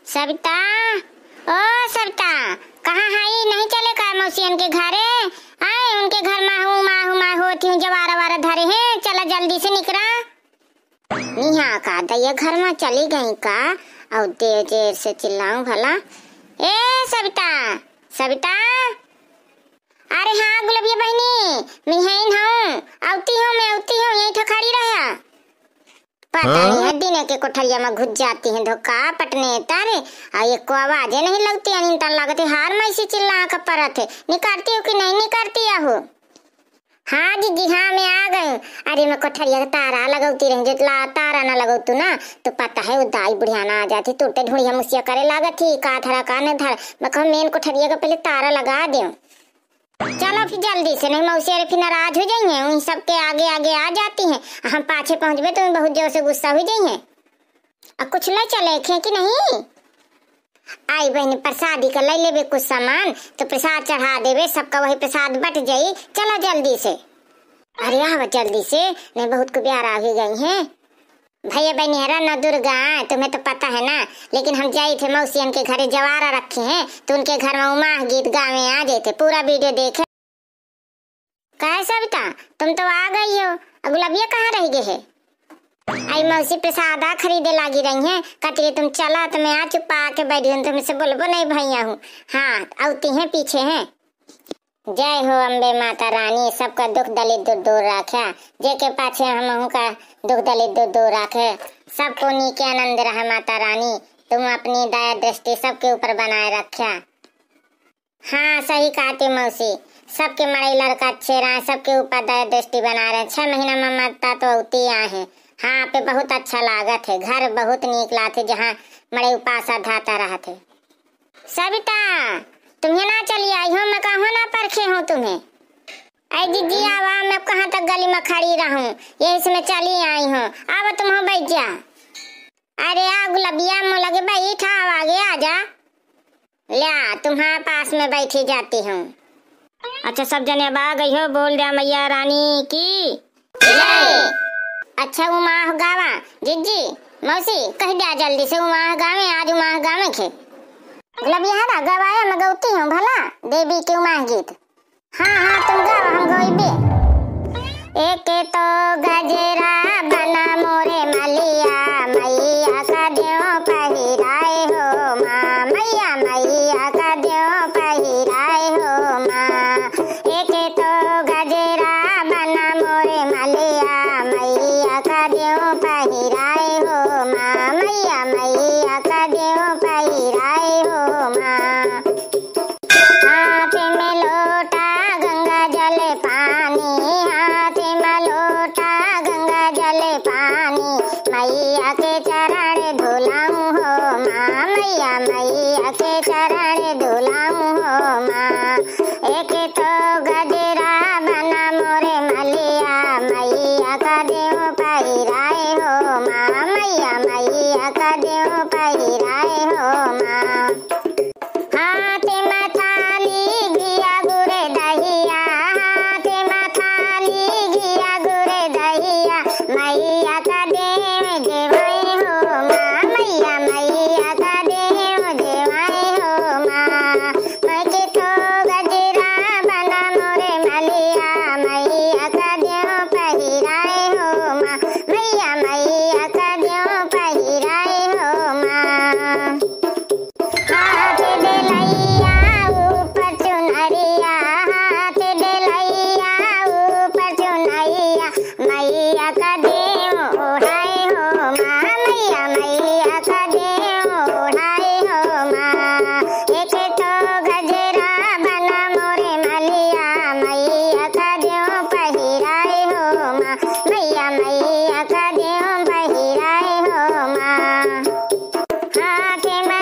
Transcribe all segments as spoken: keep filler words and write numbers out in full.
सविता, ओ सविता, कहाँ हई? नहीं चले का मौसियन के घरे? आए, उनके घर माहू, माहू, माहू होती हूँ, जवारा वारा धरे हैं, चला जल्दी से निकरा। निहा का दैया घर मा चली गई का? और देर देर से चिल्लाऊं भला। ए सविता, सविता, अरे हाँ गुलबिया बहिनी, मिहैन हूँ, औती हूँ मैं, औती हूँ, यही ठो खड़ी रहा। पता नहीं है, दिने के कोठरिया मा घुस जाती हैं धोखा पटने तारे, और एको आवाजे नहीं लगती है, निंतर लागत है, हार मा ऐसी चिल्ला का परत है, निकारती हो कि नहीं निकारती हो? हाँ जिज्जी, हाँ मैं आ गई। अरे मैं कोठरिया का तारा लगौती रही, जितला तारा ना लगौतू ना, तो पता है वो दाई बुढ़िया ना आ जाती, तुरते ढूंढिया मुसिया करे लागत थी, का धरा का नहीं धरा, मैं कहूँ मेन कोठरिया का पहले तारा लगा दे। चलो फिर जल्दी से, नहीं मौसी अरे फिर नाराज हो जाइए, उन सबके आगे आगे आ जाती हैं, हम पाछे पहुँचबे तो बहुत जोर से गुस्सा हो जाइए। अब कुछ ले चले खे कि नहीं? आई बहनी, प्रसादी का ले लेबे कुछ सामान, तो प्रसाद चढ़ा देबे, सबका वही प्रसाद बट जाई। चलो जल्दी से। अरे आवा जल्दी से, नहीं बहुत कुबेरा हो गई हैं। भैया बहनी हरा न दुर्गा, तुम्हें तो पता है ना, लेकिन हम जाई थे मौसियन के घरे जवारा रखे हैं, तो उनके घर मा उमाह गीत गावे आ जाए थे, पूरा वीडियो देखे। काहे सविता, तुम तो आ गई हो, अब गुलबिया कहाँ रह गए है? आई मौसी प्रसादा खरीदे लागी रही हैं, कहती रही तुम चला तो मैं आ चुपा के बैठी हूँ, तुमसे बोलबो नहीं भैया हूँ। हाँ, औती हैं पीछे हैं। जय हो अम्बे माता रानी, सबका दुख दलिद्र दूर, दूर राख्या, जेके पाछे हमहू का दुख दलिद्र दूर, दूर राखे, सबको नीके आनंद रहा माता रानी, तुम अपनी दया दृष्टि सबके ऊपर बनाए रख्या। हाँ, सही कहती मौसी, सबके मड़ई लड़का अच्छे रहे, सबके ऊपर दया दृष्टि बना रहे। छह महीना मा माता तो औती आए हैं। हाँ, पे बहुत अच्छा लागत है, घर बहुत नीक लागत है, जहाँ मड़ई उपास धाता रहत है। सविता, तुम्हें ना चली आई हो, मैं कहूँ ना परखे हूँ तुम्हें। ऐ जिज्जी आवा, मैं कहाँ तक गली मा खड़ी रहूँ, यही से मैं चली आई हूँ। आवा तुम हो बैठ जा। अरे आ गुलबिया, मो लगे बैठा, आवा आगे आ जा। ल्या, तुम्हारे पास में बैठी जाती हूँ। अच्छा, सब जने अब आ गई हो, बोल द्या मैया रानी की जय। अच्छा, उमाह गावा, जिज्जी, मौसी, कह द्या जल्दी से उमाह गावे, आज उमाह गावे खे। गुलबिया हरा गवाया, मैं गौती हूँ भला, देवी के उमाह गीत। हाँ, हाँ, तुम गावा, हम गइबे। एक तो गजरा बना मोरे मलिया, मैया का देव पहिराए हो माँ, मैया, मैया का देव पहिराए हो माँ। एक तो गजरा बना मोरे मलिया, मैया का देव पहिराए हो माँ, मैया, मैया का देव पहिराए हो माँ। हाथ में लोटा गंगा जल पानी, हाथ में लोटा गंगा जल पानी, मैया के चरण धुलाऊं हो माँ, मैया, मैया के चरण धुलाऊं हो माँ। एक तो गजरा बना मोरे मलिया, मैया का देव पहिराए हो माँ, मैया, मैया का देव पहिराए हो माँ। हाथ मा थाली घिया गुर दहिया, हाथ मा थाली घिया गुर दहिया, मैया का देव देवाए हो माँ, मैया, मैया का देव देवाए हो माँ। मैं के तो गजरा बना मोरे मलिया, मैया का देव पहिराए हो माँ, मैया, मैया का देव पहिराए हो माँ। हाथ डलैया ऊपर चुनरिया, हाथ डलैया ऊपर चुनरिया, मैया का देव ओढ़ाए हो माँ, मैया, मैया का देव ओढ़ाए हो माँ। एक तो गजरा बना मोरे मलिया, मैया का देव पहिराए हो माँ, मैया, मैया का देव पहिराए हो माँ। हाथ मा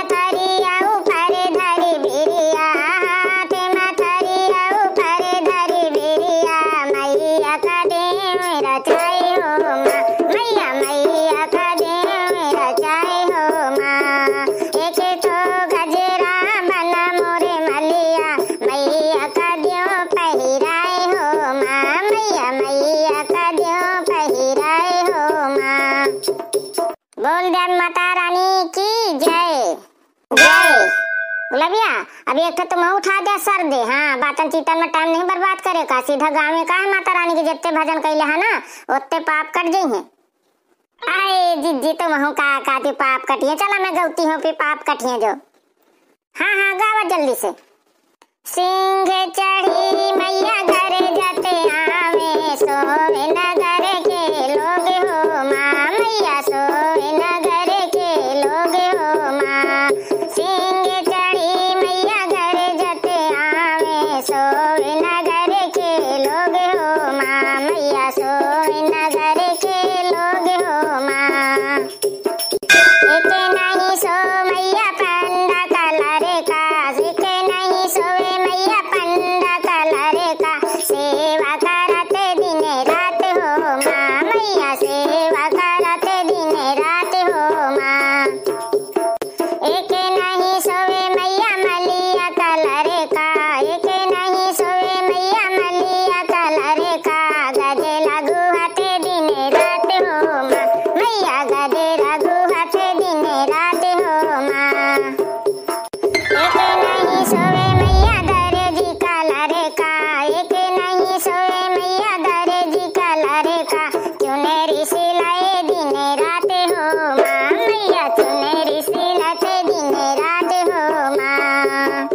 गुलबिया, अब एक ठे तुमहू उठा द्या सर दे। हाँ, बातन चीतन में time नहीं बर्बाद करे का, सीधा गावे का है माता रानी के, जित्ते भजन कइले है ना, ओत्ते पाप कट जइहें। अरे जिज्जी, तुमहू का कहती पाप कटिहें, चला मैं गवती हूँ, फिर पाप कटिहें जो। हाँ, हाँ, गावा जल्दी से। सिंह चढ़ी मैया गरजत आवे, सोवे नगर के लोग हो माँ, मैया सोवे नगर के लोग हो माँ। सिंह चढ़ी मैया गरजत आवे, सोवे नगर के लोग हो माँ, मैया सोवे नगर के लोग हो माँ। एक नहीं सो मैया पंडा कलर का, एक नहीं सोवे मैया पंडा कलर का, सेवा करत दिन रात हो माँ, मैया सेवा करत दिन रात हो माँ। एक नहीं सोवे मैया मलिया कलर का, एक नहीं सोवे मैया मलिया कलर का, गजे लगुहत दिन रात हो माँ, मैया गजे लगुहत दिन रात हो माँ। एक नहीं सोवे मैया दर्जी कलर का, एक नहीं सोवे मैया दर्जी कलर का, चुनरी सिलाए दिन रात हो माँ, मैया चुनरी सिलाते दिन रात हो माँ।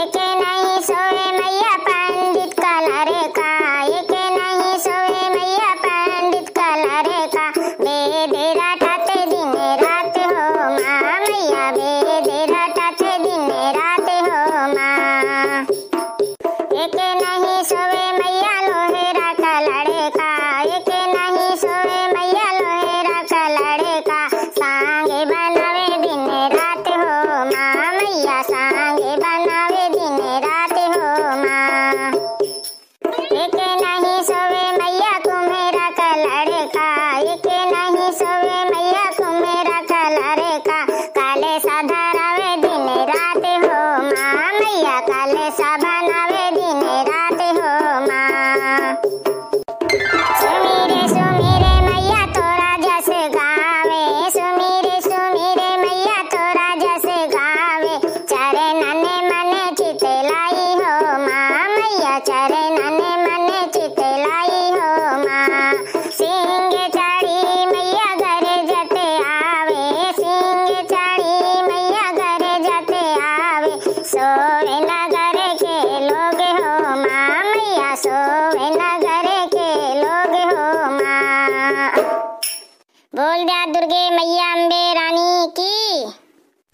एक नहीं सोवे मैया पंडित कलर का, एक नहीं सोवे मैया पंडित कलर का, वेद रटत दिन रात हो माँ, मैया वेद रटत दिन रात हो माँ। एक नहीं सोवे मैया लोहेरा का लड़का, एक नहीं सोवे मैया लोहेरा का लड़का, सांगे बनावे दिन रात हो माँ, मैया सांगे बनावे दिन रात हो माँ। एक नहीं सोवे मैया कुम्हेरा का लड़का, एक नहीं सोवे मैया कुम्हेरा का लड़का, काले सा धरावे दिन रात हो माँ, मैया काले सा बनावे दिन रात हो माँ। सुमिरे सुमिरे मैया तोरा जस गावे, सुमिरे सुमिरे मैया तोरा जस गावे, चरणन मन चित लाई हो माँ, मैया चरणन मन चित लाई हो माँ। सिंह चढ़ी मैया गरजत आवे, सिंह चढ़ी मैया गरजत आवे, सोवे नगर के लोग हो माँ, मैया सोवे नगर के लोग हो माँ। बोल द्या दुर्गे मैया अम्बे रानी की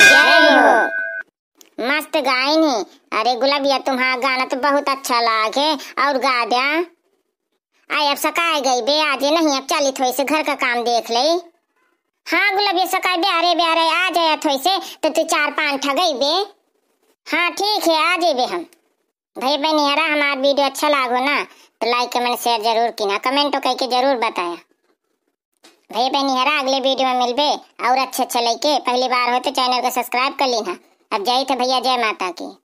जय हो। मस्त गाइन ही। अरे गुलबिया, तुम्हार गाना तो बहुत अच्छा लागे, और गा द्या। आय, अब सकाय गइबे, आजे नहीं, अब चलित होइसे घर का काम देख ले। हाँ गुलबिया, सकाय ब्यारे ब्यारे आ जायत होइसे, तो तू चार पाँच ठा गइबे। हाँ ठीक है, आ जेबे हम। भैया बहनिहरा, हमार video अच्छा लागो ना, तो like, comment, share जरूर कीन्हा, comment कइके जरूर बताया। भैया बहनिहरा, अगले video में मिलबे और अच्छे अच्छे लइके। पहली बार हो तो channel को subscribe कर लीन्हा। अब जाइत है भैया, जय माता की।